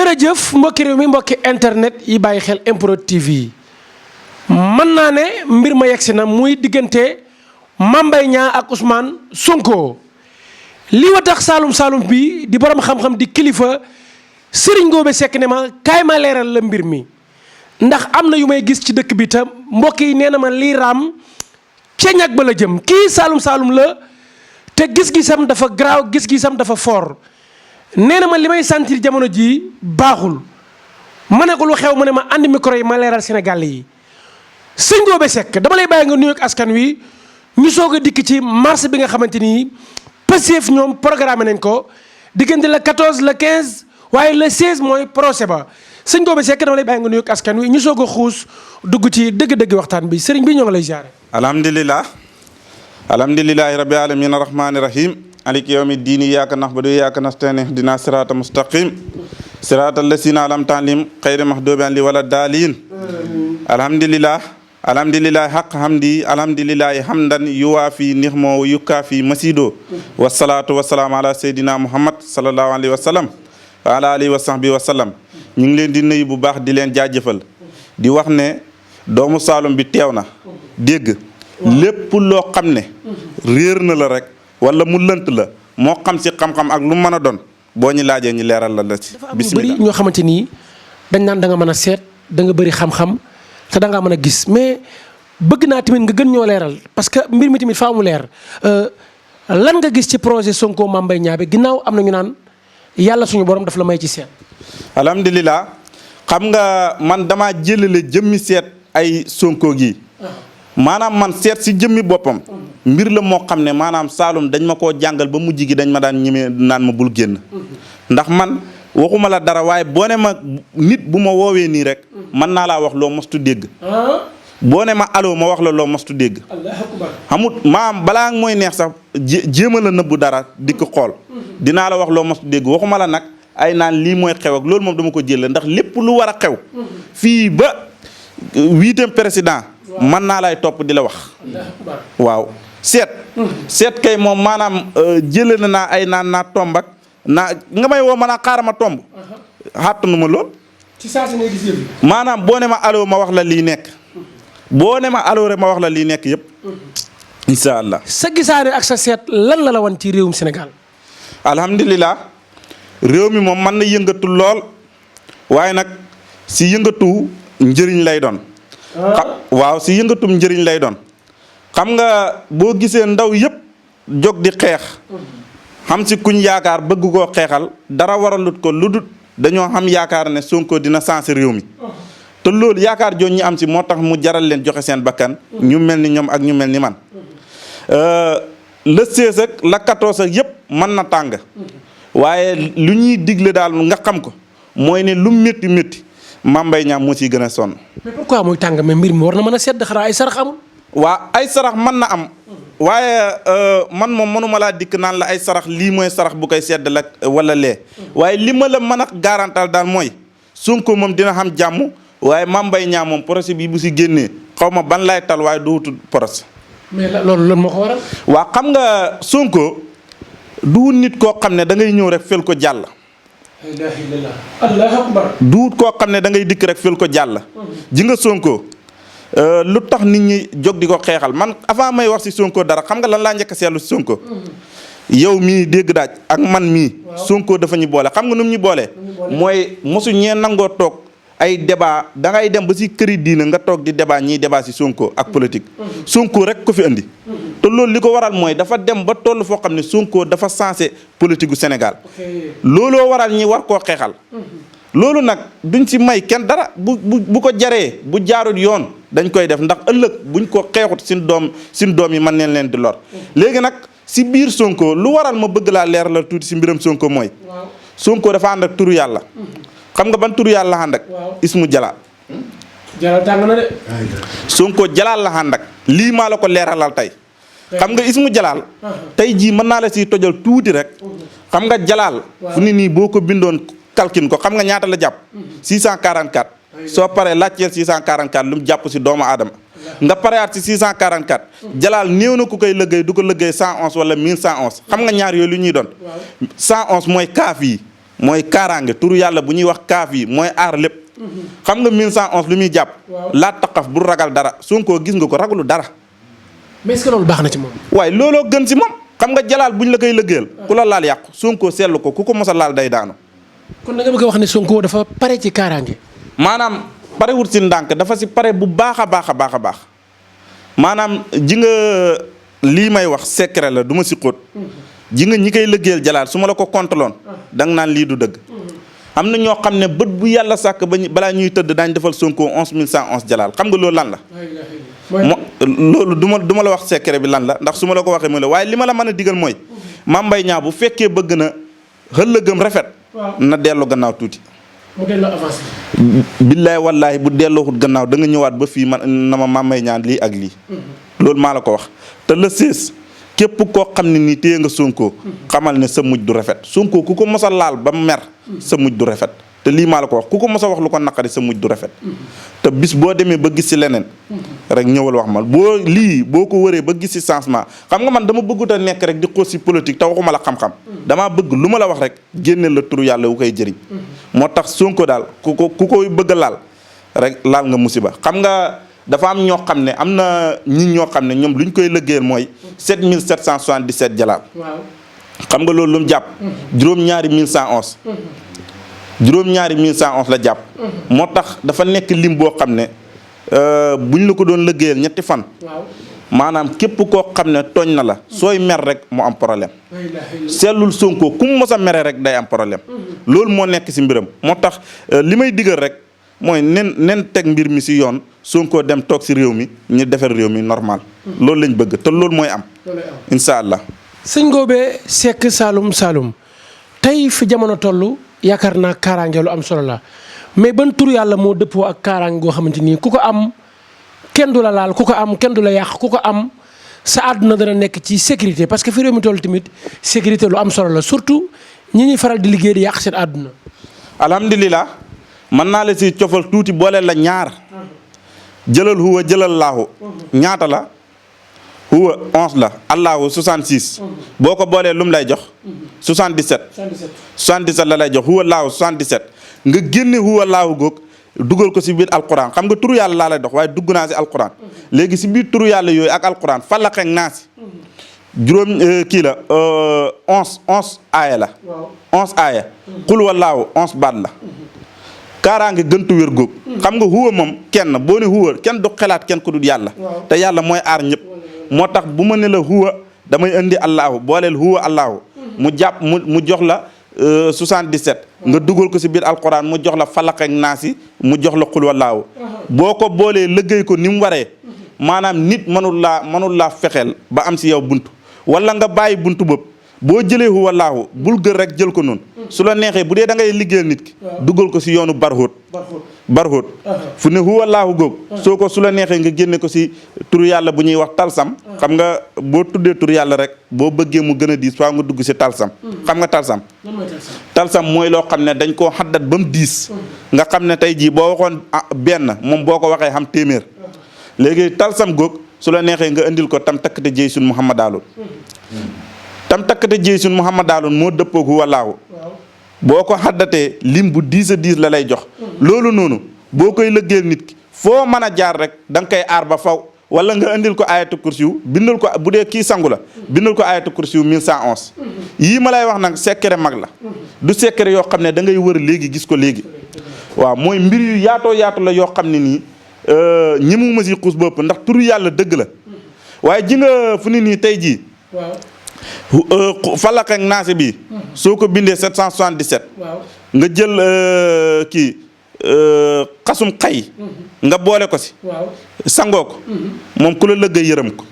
jërëjëf mbokki réew mi mbokki internet yi bàyyi xel MPROD TV yi mën naa ne mbir ma yegsi na muy diggante Mame Mbaye Niang ak Ousmane Sonko lii wa tax Saalum bi di borom xam-xam di kilifa Serigne Ngobe Seck ne ma kaay ma leeral la mbir mi ndax am na yu may gis ci dëkk bi tam mbokk yi nee na ma lii raam ca ñag ba la jëm kii Saalum la te gis-gisam dafa garaaw gis-gisam dafa fort nee na ma li may sentir jamono jii baaxul ma ne ko lu xew mu ne ma andi micro yi ma leeral Sénégal yi sëñ Ngobe Seck dama lay bàyyi nga nuyu ak askan wi ñu soog a dikk ci mars bi nga xamante ni Pastef ñoom programme nañ ko diggante le 14 le 15 waaye le 16 mooy procès ba sëñ Ngobe Seck dama lay bàyyi nga nuyu ak askan wi ñu soog a xuus dugg ci dëgg-dëgg waxtaan bi sëriñ bi ñoo ngi lay jaare alhamdulillahi rabbil alamin arrahmani rahim aliki yawmi diini iyyaka na'budu wa iyyaka nasta'in ihdina sirata mustaqim sirata allasina an'amta alayhim ghayri maghdubi alayhim wala daalin alhamdulillahi haqq hamdi alhamdulillahi hamdan yuwaafi ni'mahu wa yukaafi masido wassalatu wassalamu ala sayidina muhammad sallallahu alayhi wa sallam wa ala alihi wa sahbihi wa sallam ñu ngi leen di nuyu bu baax di leen jaajëfal di wax ne doomu Saalum bi teew na dégg lépp loo xam ne réer na la rek wala mu lënt la moo xam si xam-xam ak lu mën a doon boo ñu laajee ñu leeral la ci bismillah. bëri ñoo xamante ni dañ naan da nga mën a seet da nga bëri xam-xam te da ngaa mën a gis mais bëgg naa tamit nga gën ñoo leeral parce que mbir mi tamit faa mu leer lan nga gis ci projet Sonko Mame Mbaye Niang bi ginnaaw am na ñu naan yàlla suñu borom daf la may ci seet. alhamdulilah xam nga man damaa jëlale jëmmi seet ay Sonko gi maanaam man seet si jëmmi boppam mbir la moo xam ne maanaam Saalum dañ ma koo jàngal ba mujj gi dañ ma daan ñemee naan ma bul génn ndax man waxuma la dara waaye boo ne ma nit bu ma woowee nii rek mën naa laa wax loo mostu dégg boo ne ma allo ma wax la loo mostu dégg xamut maam balaa mooy neex sax jéem a la nëbbu dara di ko xool dinaa la wax loo mostu dégg waxuma la nag ay naan lii mooy xew ak loolu moom dama ko jëlee ndax lépp lu war a xew fii ba 8e président mën naa lay topp di la wax waaw seet kay moom maanaam jëlee na naa ay naan naa tomb ak naa nga may woo ma naa xaaral ma tomb xàttanu ma lool ci saa si ngay gis yëpp maanaam boo ne ma allo ma wax la lii nekk boo ne ma allo rek ma wax la lii nekk yëpp incha allah. sa gisaane ak sa seet lan la wan ci réewum Sénégal. alhamdulilah réew mi moom mën na yëngatu lool waaye nag si yëngatu njëriñ lay doon. waaw si yëngatum njëriñ lay doon xam nga boo gisee ndaw yëpp jóg di xeex xam si kuñ yaakaar bëgg koo xeexal dara waralut ko lu dul dañoo xam yaakaar ne Sonko dina sensé réew mi te loolu yaakaar jooju ñu am si moo tax mu jaral leen joxe seen bakkan ñu mel ni ñoom ak ñu mel ni man le 16 ak la 14 ak yëpp mën na tàng waaye lu ñuy digle daal nga xam ko mooy ne lu métti métti Mame Mbaye Niang moo ciy gën a sonn. mais pourquoi muy tàng mais mbir mi war na mën a sedd xanaa ay sarax amul. waa ay sarax mën na am waaye man moom mënuma laa dikk naan la ay sarax lii mooy sarax bu koy sedd la wala lee waaye li ma la mën a garantal daal mooy Sonko moom dina xam jàmm waaye Mame Mbaye Niang moom projet bi bu si génnee xaw ma ban lay tal waaye du wutul projet. mais loolu moo ko waral. waa xam nga Sonko du nit koo xam ne da ngay ñëw rek fel ko jàll. allahu akbar. duut koo xam ne da ngay dikk rek fel ko jàll. ji nga Sonko lu tax nit ñi jóg di ko xeexal man avant may wax si Sonko dara xam nga lan laa njëkk a seetlu si Sonko. yow mii dégg daaj ak man mii. Sonko dafa ñu boole xam nga nu mu ñu boole. mooy mosu ñee nangoo toog ay débat da ngay dem ba si këri diina nga toog di débat ñiy débat si Sonko ak politique. Sonko rek ko fi andi. te loolu li ko waral mooy dafa dem ba toll foo xam ne Sonko dafa sensé politique gu Sénégal. looloo waral ñi war koo xeexal. loolu nag duñ si may kenn dara bu ko jaree bu jaarul yoon dañ koy def ndax ëllëg buñ ko xeexut suñ doom yi mën neen leen di lor. léegi nag si biir Sonko lu waral ma bëgg laa leer la tuuti si mbiram Sonko mooy. Sonko dafa ànd ak turu yàlla. xam nga ban turu yàlla la ànd ak. ismu jalaal. jalaal tàng na de. Sonko jalaal la ànd ak lii maa la ko leeralal tey. xam nga ismu jalaal. tey jii mën naa la siy tojal tuuti rek. xam nga jalaal. fu ni nii boo ko bindoon kalkin ko xam nga ñaata la jàpp. 644. soo paree laajteel 644 lu mu jàpp si doomu aadama. nga pareyaat si 644. jalaal néew na ku koy lëggéey du ko lëggéey 111 wala 1111 xam nga ñaar yooyu lu ñuy doon. 111 mooy kaaf yi. mooy kaaraange turu yàlla bu ñuy wax kaaf yi mooy aar lépp. xam nga 1111 lu muy jàpp. laa taqaf bu ragal dara Sonko gis nga ko ragalu dara. mais est-ce que loolu baax na ci moom. waaye looloo gën si moom xam nga jalaal buñ la koy lëggeel ku la laal yàqu Sonko seetlu ko ku ko mos a laal day daanu. kon da nga bëgg a wax ne Sonko dafa pare ci kaaraange. maanaam pare wut si ndànk dafa si pare bu baax a baax a baax a baax maanaam ji nga lii may wax secret la du ma si xóot. ji nga ñi koy lëggeel jalaal su ma la ko kontaloon da nga naan lii du dëgg. am na ñoo xam ne bët bu yàlla sàkk balaa ñuy tëdd daañ defal Sonko 11111 jalaal xam nga loolu lan la. loolu du ma la wax secret bi lan la ndax su ma la ko waxee mooy la waaye li ma la mën a digal mooy. Mame Mbaye Niang bu fekkee bëgg na xëllëgëm rafet. na dellu gannaaw tuuti. mu delloo avancé. billaay wallaahi bu dellooxut gannaaw da nga ñëwaat ba fii man na ma Mame Mbaye Niang lii ak lii. loolu maa la ko wax te le 16 képp koo xam ne nii téye nga Sonko. xamal ne sa mujj du rafet Sonko ku ko mos a laal ba mer. sa mujj du rafet te lii maa la ko wax ku ko mos a wax lu ko naqari sa mujj du rafet. te bis boo demee ba gis si leneen. rek ñëwal wax ma boo ko wëree ba gis si changement xam nga man dama bëggut a nekk rek di xool si politique te waxuma la xam-xam. damaa bëgg lu ma la wax rek génneel la turu yàlla wu koy jëriñ. moo tax Sonko daal ku koy bëgg a laal rek laal nga musiba xam nga. dafa am ñoo xam ne am na ñi ñoo xam ne ñoom lu ñu koy lëggéeyal mooy 7777 jalaal. waaw xam nga loolu lu mu jàpp. juróom-ñaari 1111. juróom-ñaari 1111 la jàpp. moo tax dafa nekk lim boo xam ne buñ la ko doon lëggéeyal ñetti fan. maanaam képp koo xam ne tooñ na la sooy mer rek mu am problème. seetlul Sonko ku mu mos a mere rek day am problème. loolu moo nekk si mbiram moo tax li may digal rek mooy nen teg mbir mi si yoon. Sonko dem toog si réew mi ñu defar réew mi normal. loolu lañ bëgg te loolu mooy am. incha allah. sëñ Ngobe Seck Saloum Saloum tey fi jamono toll yaakaar naa kaaraange lu am solo la mais ban tur yàlla moo dëppoo ak kaaraange goo xamante ni ku ko am kenn du la laal ku ko am kenn du la yàq ku ko am sa àdduna dana nekk ci sécurité parce que fi réew mi toll tamit sécurité lu am solo la surtout ñi ñuy faral di liggéey di yàq seen àdduna. alhamdulilah mën naa la si cofal tuuti boole la ñaar. jëlal huwa jëlal laahu ñaata la huwa 11 la allahu 66 boo ko boolee lu mu lay jox 77 77 la lay jox huwa laahu 77 nga génne huwa laahu goog dugal ko si biir alquran xam nga turu yàlla laa lay dox waaye dugg naa si alquran léegi si biir turu yàlla yooyu ak alquran falaq ak naas juróom kii la 11 aaya la 11 aaya qul wallaahu 11 baat la kaaraange gëntu wér góog xam nga huwa moom kenn boo ne huwa kenn du xelaat kenn ku dul yàlla te yàlla mooy aar ñëpp moo tax bu ma ne la huwa damay indi allahu booleel huwa allahu mu jàpp mu jox la 77 nga dugal ko si biir alquran mu jox la falaq ak naasi mu jox la xul wallaahu boo ko boolee liggéey ko ni mu waree maanaam nit mënul laa fexeel ba am si yow buntu wala nga bàyyi buntu bopp boo jëlee huwa laahu bul gër rek jël ko noonu su la neexee bu dee da ngay liggéeyal nit ki dugal ko si yoonu barxóot fu ne huwa laahu góog soo ko su la neexee nga génne ko si turu yàlla bu ñuy wax talsam xam nga boo tuddee turu yàlla rek boo bëggee mu gën a diis faa nga dugg si talsam xam nga talsam mooy loo xam ne dañ koo xaddat ba mu diis nga xam ne tey jii boo waxoon benn moom boo ko waxee xam téeméer léegi talsam góog su la neexee nga indil ko tam takkate jëy sun muhammad aloon tam takkate jëy sun muhammad aloon moo dëppoog huwa laahu boo ko xaddatee lim bu 10 a 10 la lay jox loolu noonu boo koy lëggeel nit ki foo mën a jaar rek da nga koy aar ba faw wala nga indil ko ayatu kursiyu bindal ko bu dee kii sangu la bindal ko ayatu kursiyu 1111 yii ma lay wax nag secret mag la du secret yoo xam ne da ngay wër léegi gis ko léegi waaw mooy mbir yu yaatoo yaatu la yoo xam ne nii ñi mu ma si xuus bopp ndax turu yàlla dëgg la waaye ji nga fu ni nii tey jii falaq ak naase bi soo ko bindee 777 nga jël kii xasum xay nga boole ko si sangoo ko moom ku la liggéey yërëm ko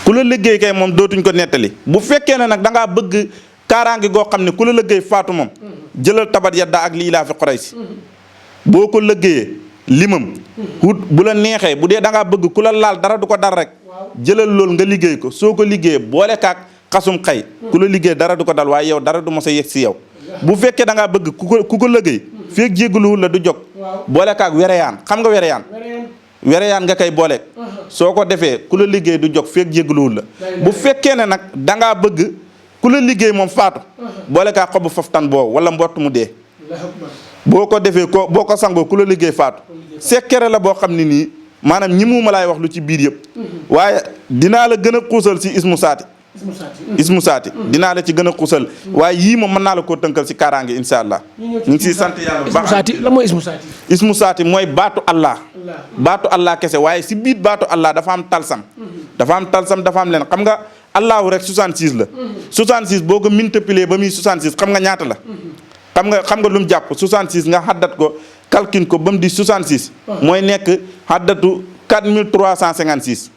ku la liggéey kay moom dootuñ ko nettali bu fekkee ne nag da ngaa bëgg kaaraange goo xam ne ku la liggéey faatu moom jëlal tabat yadda ak lii laa fi Quraysh boo ko liggéeyee limam wut bu la neexee bu dee da ngaa bëgg ku la laal dara du ko dal rek jëlal loolu nga liggéey ko soo ko liggéeyee boole kaak xasum xay ku la liggéey dara du ko dal waaye yow dara du mos a yegg si yow bu fekkee da ngaa bëgg ku ko liggéey feeg jéggaluwul la du jóg boole kaak wereyaan xam nga wereyaan nga koy boole soo ko defee ku la liggéey du jóg feeg jéggaluwul la bu fekkee ne nag da ngaa bëgg ku la liggéey moom faatu boole kaa xobu faftan boo wala mbott mu dee boo ko defee ko boo ko sangoo ku la liggéey faatu sekkere la boo xam ne nii maanaam ñi mu ma laay wax lu ci biir yëpp waaye dinaa la gën a xuusal si ismu saati dinaa la ci gën a xuusal waaye yii moom mën naa la koo tënkal si kaaraange insha allah ñu ngi siy sant yàlla bu baax. la mooy ismu saati mooy baatu allah kese waaye si biir baatu allah dafa am talsam dafa am leen xam nga allahu rek 66 la 66 boo ko multiplier ba muy 66 xam nga ñaata la xam nga lu mu jàpp 66 nga xaddat ko calcule ko ba mu di 66 mooy nekk xaddatu 4356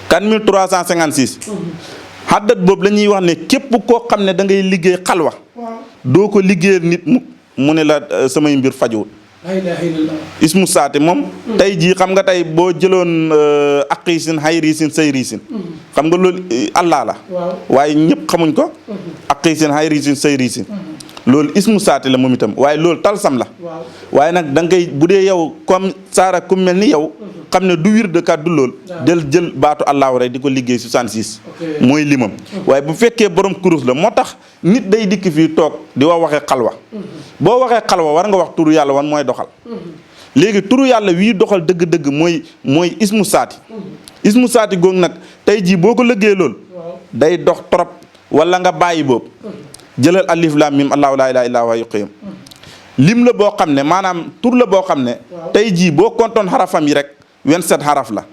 4356 xaddat boobu la ñuy wax ne képp koo xam ne da ngay liggéey xalwa doo ko liggéeyal nit mu ne la samay mbir fajuwul ismu saati moom tey jii xam nga tey boo jëloon aqiisin hayriisin sayriisin xam nga loolu allah la waaye ñëpp xamuñ ko aqiisin hayriisin sayriisin loolu ismu saati la moom itam waaye loolu talsam la waaye nag da ngay bu dee yow comme saara ku mel ni yow xam ne du wir de kàddu lool jël baatu allahu rek di ko liggéey 66 mooy limam waaye bu fekkee borom kurus la moo tax nit day dikk fii toog di waxee xalwa boo waxee xalwa war nga wax turu yàlla wan mooy doxal léegi turu yàlla wii doxal dëgg-dëgg mooy ismu saati googu nag tey jii boo ko liggéey lool day dox trop wala nga bàyyi boobu jëlal alif lam mim allahu laa ilaaha illaa huwa hayyul qayyuum lim la boo xam ne maanaam tur la boo xam ne tey jii boo kontoon xarafam yi rek 27 xaraf la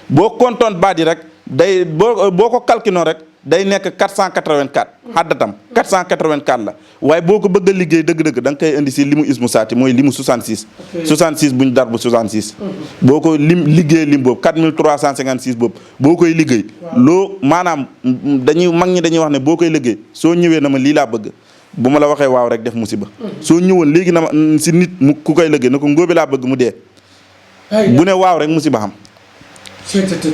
boo kontoon baat yi rek day boo ko calculé rek day nekk 484 xaddatam 484 la waaye boo ko bëgg a liggéey dëgg-dëgg da nga koy indi si limu ismu saati mooy limu 66 66 bu ñu dar bu 66 boo ko liggéey lim boobu 4356 boobu boo koy liggéey loo maanaam mag ñi dañuy wax ne boo koy liggéey soo ñëwee na ma lii laa bëgg bu ma la waxee waaw rek def musiba soo ñëwoon léegi na ma si nit mu ku koy liggéey na ko ngóobi laa bëgg mu dee bu ne waaw rek musiba xam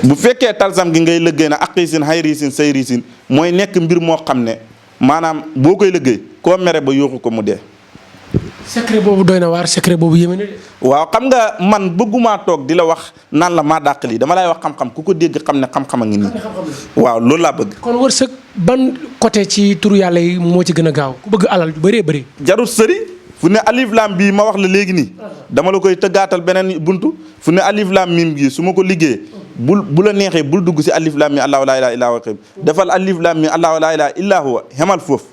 bu fekkee talsam gi ngay liggéey na aqiisin hayriisin sayriisin mooy nekk mbir moo xam ne maanaam boo koy liggéey koo mere ba yóoxu ko mu dee. secret boobu doy na waar secret boobu yéeme na de. waaw xam nga man bëggumaa toog di la wax naan la maa dàq lii dama lay wax xam-xam ku ko dégg xam ne xam-xam a ngi nii. waaw loolu laa bëgg. kon wërsëg ban côté ci turu yàlla yi moo ci gën a gaaw ku bëgg alal ju bëree bëri. jarul sëri fu ne alif lam bii ma wax la léegi nii dama la koy tëggaatal beneen buntu fu ne alif lam mim bii su ma ko liggéeyee bu la neexee bul dugg si alif lam mi allahu laa ilaaha illaa huwa defal alif lam mi allahu laa ilaaha illaa huwa xemal foofu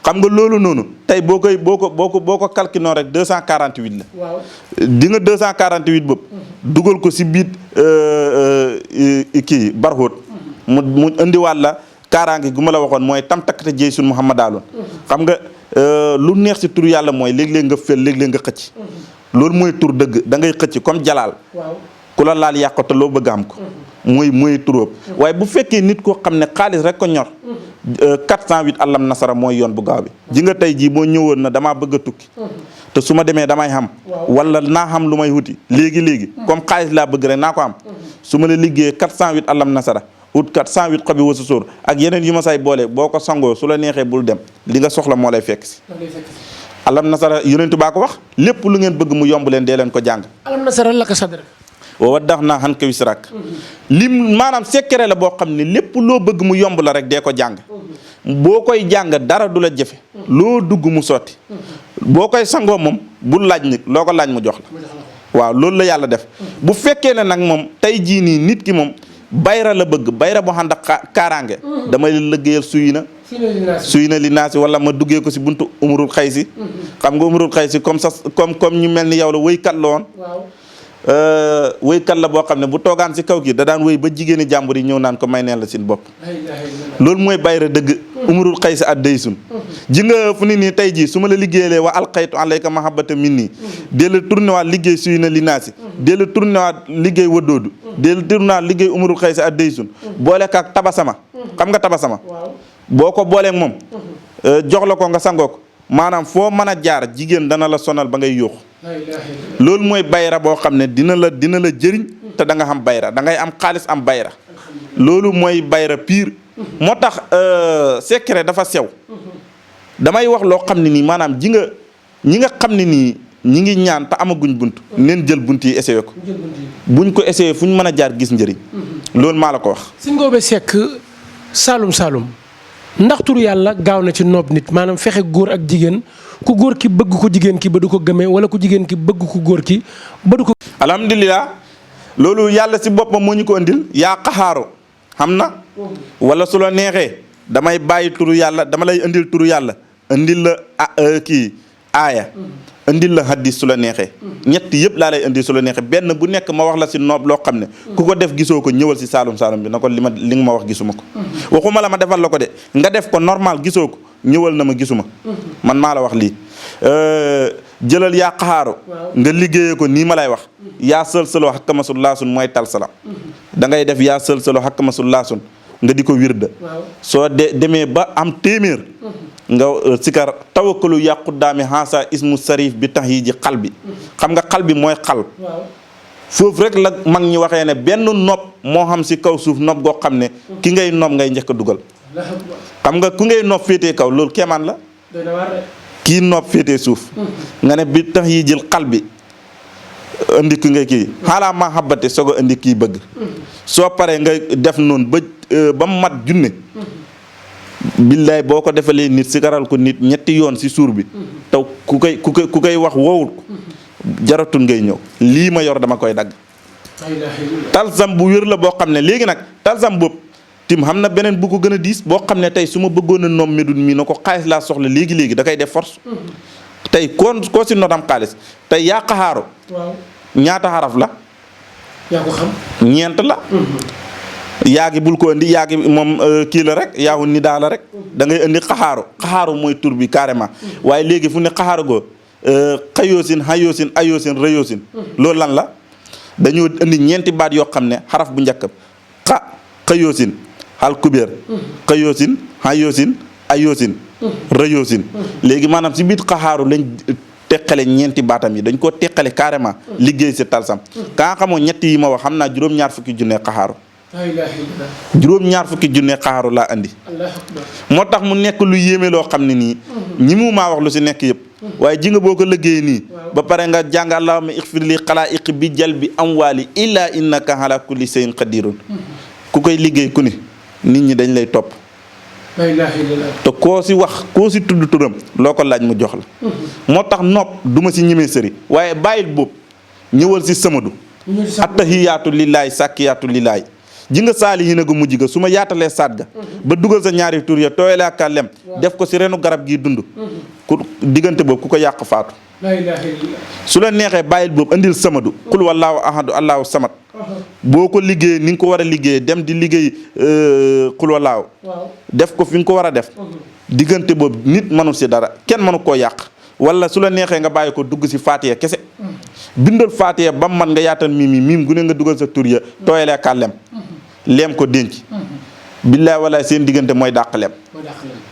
xam nga loolu noonu tey boo ko calculé rek 248 la. waaw di nga 248 boobu dugal ko si biit kii barxóot mu indiwaat la kaaraange gu ma la waxoon mooy tam takkate jëy sun Muhammad daaloon xam nga lu neex si tur yàlla mooy léeg-léeg nga fel léeg-léeg nga xëcc loolu mooy tur dëgg da ngay xëcc comme jalaal ku la laal yàqata loo bëgg am ko mooy turóob waaye bu fekkee nit koo xam ne xaalis rek ko ñor 408 alam nasara mooy yoon bu gaaw bi ji nga tey jii boo ñëwoon na damaa bëgg a tukki te su ma demee damay xam wala naa xam lu may wuti léegi comme xaalis laa bëgg rek naa ko am su ma la liggéeyee 408 alam nasara ut 408 xobi wasa sóor ak yeneen yu ma say boole boo ko sangoo su la neexee bul dem li nga soxla moo lay fekk si alam nasara yonentu baa ko wax lépp lu ngeen bëgg mu yomb leen dee leen ko jàng alam nasara la ko sadra wa dax naa xan ka wisrak lim maanaam secret la boo xam ne lépp loo bëgg mu yomb la rek dee ko jàng boo koy jàng dara du la jafe loo dugg mu sotti boo koy sangoo moom bul laaj nit loo ko laaj mu jox la waaw loolu la yàlla def bu fekkee ne nag moom tey jii nii nit ki moom bayra la bëgg bayra boo xam ne kaaraange damay liggéeyal suy na li naasi wala ma duggee ko si buntu umurul xay si xam nga umurul xay si comme ñu mel ni yow la wëykat la woon wëykat la boo xam ne bu toogaan si kaw gi da daan wëy ba jigéeni jàmbur yi ñëw naan ko may neen la seen bopp loolu mooy bayra dëgg umurul xay si at day sun ji nga fu ni nii tey jii su ma la liggéeyalee wa alxaytu alayka mahabbata min nii dee la tourné waat liggéey suy na li naasi dee la tourné waat liggéey wadoodu dee la tourné waat liggéey umurul xay si at day sun boole kaak tabasama xam nga tabasama boo ko booleeg moom jox la ko nga sangoo ko maanaam foo mën a jaar jigéen dana la sonal ba ngay yuuxu loolu mooy bayra boo xam ne dina la jëriñ te da nga xam bayra da ngay am xaalis am bayra loolu mooy bayra pire moo tax secret dafa sew damay wax loo xam ne nii maanaam ñi nga xam ne nii ñi ngi ñaan te amaguñ bunt neen jël bunt yi essayé ko buñ ko essayé fu ñu mën a jaar gis njëriñ loolu maa la ko wax. Sëñ Ngobe Seck Saalum ndax turu yàlla gaaw na ci noob nit maanaam fexe góor ak jigéen ku góor ki bëgg ko jigéen ki ba du ko gëmee wala ku jigéen ki bëgg ku góor ki ba du ko. alhamdulilah loolu yàlla si boppam moo ñu ko andil yaa qaxaaru xam na wala su la neexee damay bàyyi turu yàlla dama lay andil turu yàlla andil la aaya indil la hadis su la neexee ñett yëpp laa lay indi su la neexee benn bu nekk ma wax la si noob loo xam ne ku ko def gisoo ko ñëwal si saalum bi na ko li nga ma wax gisuma ko waxuma la ma defal la ko de nga def ko normal gisoo ko ñëwal na ma gisuma man maa la wax lii jëlal yaa qaxaaru nga liggéeyee ko nii ma lay wax yaa sëlsaloo xakkamasul laasun mooy talsala da ngay def yaa sëlsaloo xakkamasul laasun nga di ko wirda soo demee ba am téeméer nga sikar tawakkalu yàqu daami xaasa ismu sarif bi tax yi ji xal bi xam nga xal bi mooy xal foofu rek la mag ñi waxee ne benn nopp moo xam si kaw suuf nopp goo xam ne ki ngay nopp ngay njëkk a dugal xam nga ku ngay nopp féetee kaw loolu kemaan la kii nopp féetee suuf nga ne bi tax yi jël xal bi indi ki nga kii xaalaa ma xabate soog a indi kii bëgg soo paree nga def noonu ba mu mat junne billaay boo ko defalee nit si karal ko nit ñetti yoon si suur bi taw ku koy wax woowut jaratul ngay ñëw lii ma yor dama koy dagg talsam bu wér la boo xam ne léegi nag talsam boobu tim xam na beneen bu ko gën a diis boo xam ne tey su ma bëggoon a noom medun mii na ko xaalis laa soxla léegi da koy def force tey koo si notam xaalis tey yaa qaxaaru ñaata xaraf la yaa ko xam ñeent la yaagi bul ko indi yaagi moom kii la rek yaawu ni daa la rek da ngay indi qaxaaru mooy tur bi carrément waaye léegi fu ne qaxaaru goo xayoosin hayoosin ayoosin rayoosin loolu lan la dañoo indi ñeenti baat yoo xam ne xaraf bu njëkk xayoosin xal kubéer xayoosin hayoosin ayoosin rayoosin léegi maanaam si biir qaxaaru lañ teqale ñeenti baatam yi dañ koo teqale carrément liggéey si talsam kaa xamoo ñett yi ma wax xam naa juróom-ñaar fukki junne qaxaaru juróom-ñaar fukki junne qaxaaru laa andi moo tax mu nekk lu yéeme loo xam ne nii ñi mu maa wax lu si nekk yëpp waaye ji nga boo ko liggéey nii ba pare nga jàng allahumma ixfir li xalaa'iq bi jalbi amwaali illaa innaka ala kulli shay'in qadirun ku koy liggéey ku ni nit ñi dañ lay topp te koo si wax koo si tudd turam loo ko laaj mu jox la moo tax nopp du ma si ñemee sëri waaye bàyyil boobu ñëwal si samadu attahiyaatu lillaahi sàkkiyaatu lillaahi ji nga saali yi na gu mujj ga su ma yaatalee saat ga ba dugal sa ñaari tur ya tooyale ak lem def ko si renu garab gii dund ku diggante boobu ku ko yàq faatu su la neexee bàyyil boobu andil samadu qul wallaahu ahadu allahu samad boo ko liggéeyee ni nga ko war a liggéeyee dem di liggéey qul wallaahu def ko fi nga ko war a def diggante boobu nit mënu si dara kenn mënu koo yàq wala su la neexee nga bàyyi ko dugg si faatiya kese bindal faatiya ba mu mat nga yaatal miim gu ne nga dugal sa tur ya tooyale ak lem leem ko denc billaay walaay seen diggante mooy dàq lem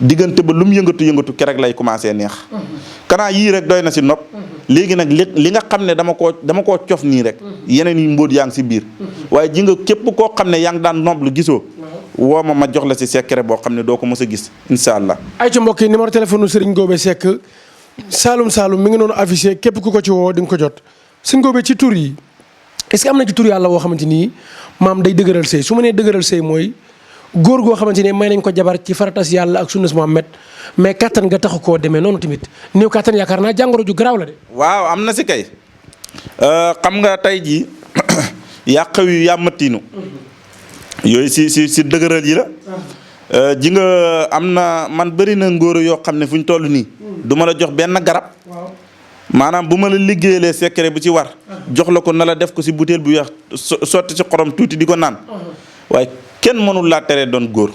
diggante ba lu mu yëngatu kerek lay commencé neex kanaa yii rek doy na si nopp léegi nag li nga xam ne dama koo cof nii rek yeneen yi mbóot yaa ngi si biir waaye ji nga képp koo xam ne yaa ngi daan nopp lu gisoo woo ma jox la si secret boo xam ne doo ko mës a gis incha allah. ay ca mbokk yi numéro téléphone Serigne Ngobe Seck Saloum mi ngi noonu affiché képp ku ko ci woo di nga ko jot Serigne Ngobe ci tur yi est-ce que am na ci tur yàlla woo xamante ni maam day dëgëral sëy su ma nee dëgëral sëy mooy góor goo xamante ne may nañ ko jabar ci faratas yàlla ak sunnas Muhammad mais kattan nga taxu koo demee noonu tamit néew kattan yaakaar naa jàngoro ju garaaw la de. waaw am na si kay xam nga tey jii yàq yu yàmmatiinu yooyu si dëgëral yi la ji nga am na man bëri na ngóor yoo xam ne fu ñu toll nii du ma la jox benn garab maanaam bu ma la liggéeyalee secret bu ci war jox la ko na la def ko si butéel bu weex sotti si xorom tuuti di ko naan waaye kenn mënul laa teree doon góor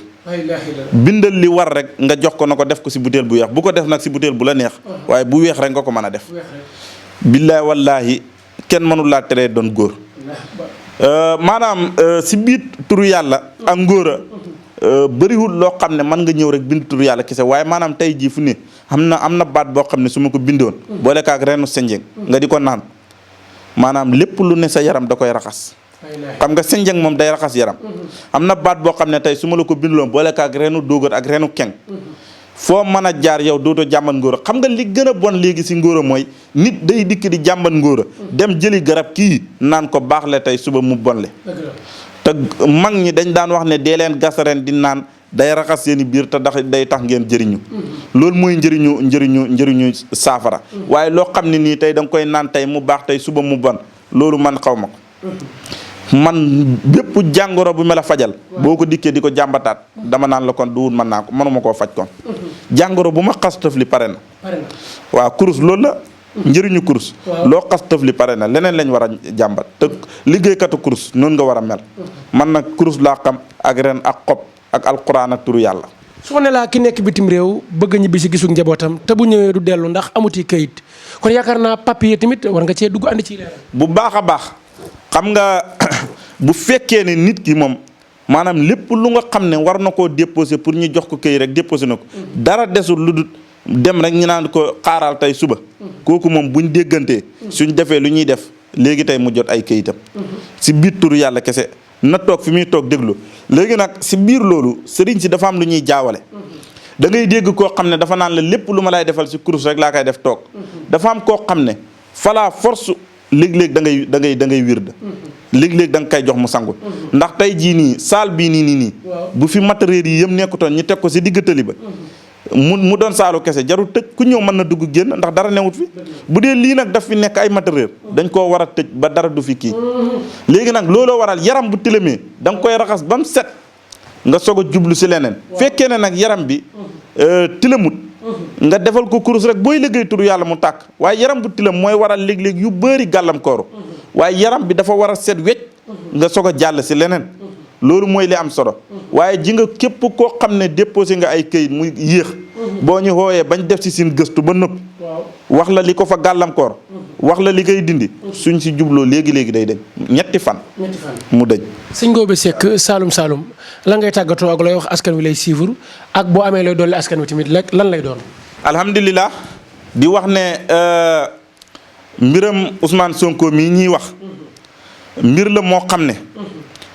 bindal li war rek nga jox ko na ko def ko si butéel bu weex bu ko def nag si butéel bu la neex waaye bu weex rek nga ko mën a def billaay wallaahi kenn mënul laa teree doon góor maanaam si biir turu yàlla ak ngóora bëriwul loo xam ne mën nga ñëw rek bind turu yàlla kese waaye maanaam tey jii fu ne am na baat boo xam ne su ma ko bindoon boole kaak reenu senjeng nga di ko naan maanaam lépp lu ne sa yaram da koy raxas xam nga senjeng moom day raxas yaram am na baat boo xam ne tey su ma la ko bindoon boole kaak reenu dóogat ak reenu keng foo mën a jaar yow dootoo jàmbat ngóora xam nga li gën a bon léegi si ngóora mooy nit day dikk di jàmbat ngóora dem jëli garab kii naan ko baax le tey suba mu bon le te mag ñi dañ daan wax ne dee leen gas ren di naan day raxas seen i biir te day tax ngeen jëriñu loolu mooy njëriñu saafara waaye loo xam ne nii tey da nga koy naan tey mu baax tey suba mu bon loolu man xaw ma ko man bépp jàngoro bu ma la fajal boo ko dikkee di ko jàmbataat dama naan la kon duwul mën naa ko mënuma koo faj kon jàngoro bu ma xas tëf li pare na waaw kurus loolu la njëriñu kurus loo xas tëf li pare na leneen lañ war a jàmbat te liggéeykatu kurus noonu nga war a mel man nag kurus laa xam ak ren ak xob ak alquran ak turu yàlla soo ne laa ki nekk bitim réew bëgg ñibbi si gisul njabootam te bu ñëwee du dellu ndax amuti kayit kon yaakaar naa papier tamit war nga cee dugg andi ci leeral bu baax a baax xam nga bu fekkee ne nit ki moom maanaam lépp lu nga xam ne war na koo déposé pour ñu jox ko kayit rek déposé na ko dara desul lu dul dem rek ñu naan ko xaaral tey suba kooku moom buñ déggantee suñ defee lu ñuy def léegi tey mu jot ay kayitam si biir turu yàlla kese na toog fi muy toog déglu léegi nag si biir loolu sëriñ si dafa am lu ñuy jaawale da ngay dégg koo xam ne dafa naan la lépp lu ma lay defal si kurus rek laa koy def toog dafa am koo xam ne fala force léeg-léeg da ngay wirda léeg-léeg da nga koy jox mu sangu ndax tey jii nii saal bii nii bu fi matériel yi yëpp nekkutoon ñu teg ko si digg tali ba mu doon saalu kese jarul tëj ku ñëw mën na dugg génn ndax dara newut fi bu dee lii nag daf fi nekk ay matériel dañ koo war a tëj ba dara du fi kii léegi nag looloo waral yaram bu tilimee da nga koy raxas ba mu set nga soog a jublu si leneen fekkee ne nag yaram bi tilimut nga defal ko kurus rek booy liggéey turu yàlla mu tàkk waaye yaram bu tilim mooy waral léeg-léeg yu bëri gàllamkooru waaye yaram bi dafa war a set wecc nga soog a jàll si leneen loolu mooy li am solo waaye ji nga képp koo xam ne déposé nga ay këyit muy yéex boo ñu xooyee bañ def si seen gëstu ba noppi wax la li ko fa gàllankoor wax la li koy dindi suñ si jubloo léegi-léegi day dëñ ñetti fan mu dëñ sëñ Ngobe Seck Saloum Saloum lan ngay tàggatoo ak looy wax askan wi lay suivre ak boo amee looy dolli askan wi tamit lan lay doon alhamdulilah di wax ne mbiram Ousmane Sonko mii ñuy wax mbir la moo xam ne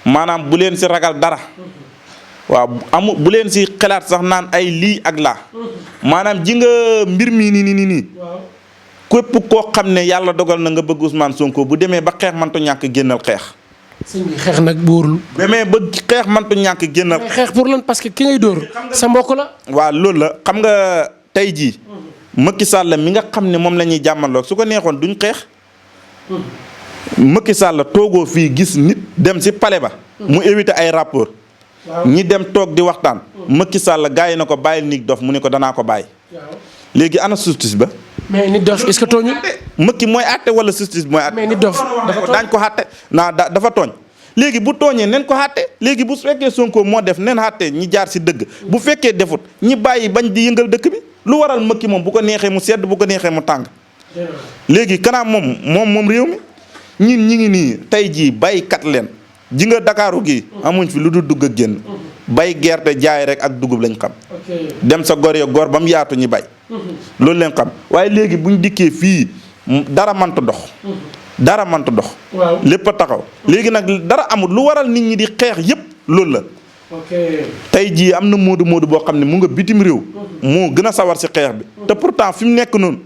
maanaam bu leen si ragal dara waaw bu leen si xalaat sax naan ay lii ak laa maanaam ji nga mbir mii nii képp koo xam ne yàlla dogal na nga bëgg Ousmane Sonko bu demee ba xeex mantu ñàkk génnal xeex. sëñ bi xeex nag buurul. demee ba xeex mantu ñàkk génnal. xeex pour lan parce que ki ngay dóor sa mbokk la. waaw loolu la xam nga tey jii. Macky Sall mi nga xam ne moom la ñuy jàmmaloo su ko neexoon duñ xeex. Macky Sall toogoo fii gis nit dem si palais ba. mu éviter ay rapport ñi dem toog di waxtaan. Macky Sall gars yi na ko bàyyil nit dof mu ne ko danaa ko bàyyi. léegi ana justice ba. mais nit dof est-ce que tooñu. Macky mooy àtte wala justice mooy àtte. mais nit dof dafa tooñ daañ ko àtte dafa tooñ. léegi bu tooñee nen ko àtte léegi bu fekkee Sonko moo def nen àtte ñi jaar si dëgg bu fekkee defut ñi bàyyi bañ di yëngal dëkk bi lu waral Macky moom bu ko neexee mu sedd bu ko neexee mu tàng. léegi kanam moom réew mi ñun ñi ngi nii tey jii baykat leen ji nga Dakaaru gi amuñ fi lu dul dugg ak génn bay gerte jaay rek ak dugub lañ xam. dem sa gor ya gor ba mu yaatu ñi bay. loolu leen xam waaye léegi buñ dikkee fii dara mënta dox. dara mënta dox. lépp a taxaw léegi nag dara amul lu waral nit ñi di xeex yépp loolu la. tey jii am na moodu boo xam ne mu nga bitim réew. moo gën a sawar si xeex bi. te pourtant fi mu nekk noonu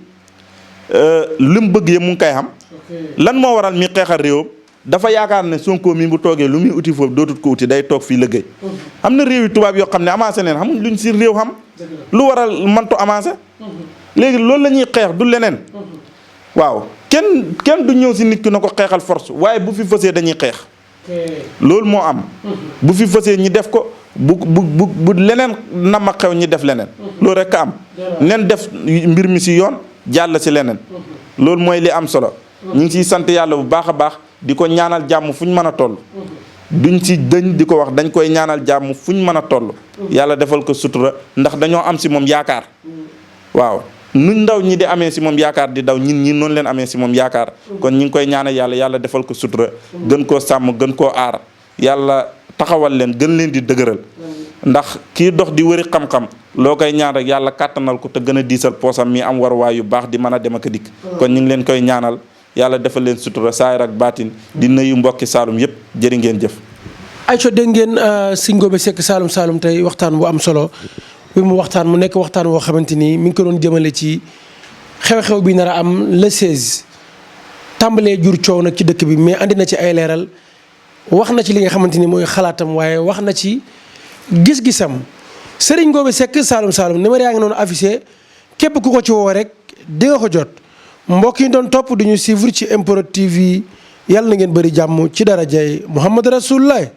li mu bëgg yëpp mu ngi koy xam. lan moo waral mi xeexal réewam dafa yaakaar ne Sonko mi bu toogee lu muy uti foofu dootut ko uti day toog fii liggéey. am na réew yi tubaab yoo xam ne avancé neen xamuñ luñ si réew xam. lu waral mantu avancé. léegi loolu la ñuy xeex du leneen. waaw kenn du ñëw si nit ki na ko xeexal force waaye bu fi fësee dañuy xeex. loolu moo am. bu fi fësee ñi def ko bu leneen nama xew ñi def leneen. loolu rek a am. nen def mbir mi si yoon jàll si leneen. loolu mooy li am solo. ñu ngi siy sant yàlla bu baax a baax di ko ñaanal jàmm fu ñu mën a toll. duñ si dëñ di ko wax dañ koy ñaanal jàmm fu ñu mën a toll. yàlla defal ko sutura ndax dañoo am si moom yaakaar. waaw nuñ ndaw ñi di amee si moom yaakaar di daw ñin ñi noonu leen amee si moom yaakaar. kon ñu ngi koy ñaanal yàlla defal ko sutura. gën koo sàmm gën koo aar yàlla taxawal leen gën leen di dëgëral. ndax kii dox di wëri xam-xam loo koy ñaan rek yàlla kàttanal ko te gën a diisal poosam mi am waruwaay yu baax di mën a dem ak a dikk. kon ñu ngi leen koy ñaanal yàlla defal leen sutura saayir ak baatin di nuyu mbokki Saloum yëpp jërë ngeen jëf. ayca dégg ngeen sëñ Ngobe Seck Saloum Saloum tey waxtaan bu am solo bi mu waxtaan mu nekk waxtaan woo xamante ni mi ngi ko doon jëmale ci xew-xew bi nar a am le 16 tàmbalee jur coow nag ci dëkk bi mais andi na ci ay leeral wax na ci li nga xamante ni mooy xalaatam waaye wax na ci gis-gisam Serigne Ngobe Seck Saloum Saloum numéro yaa ngi noonu affiché képp ku ko ci woo rek di nga ko jot mbokk yi doon topp du ñu suivre ci MPROD TV yàlla na ngeen bëri jàmm ci darajay Muhammad Rasulullah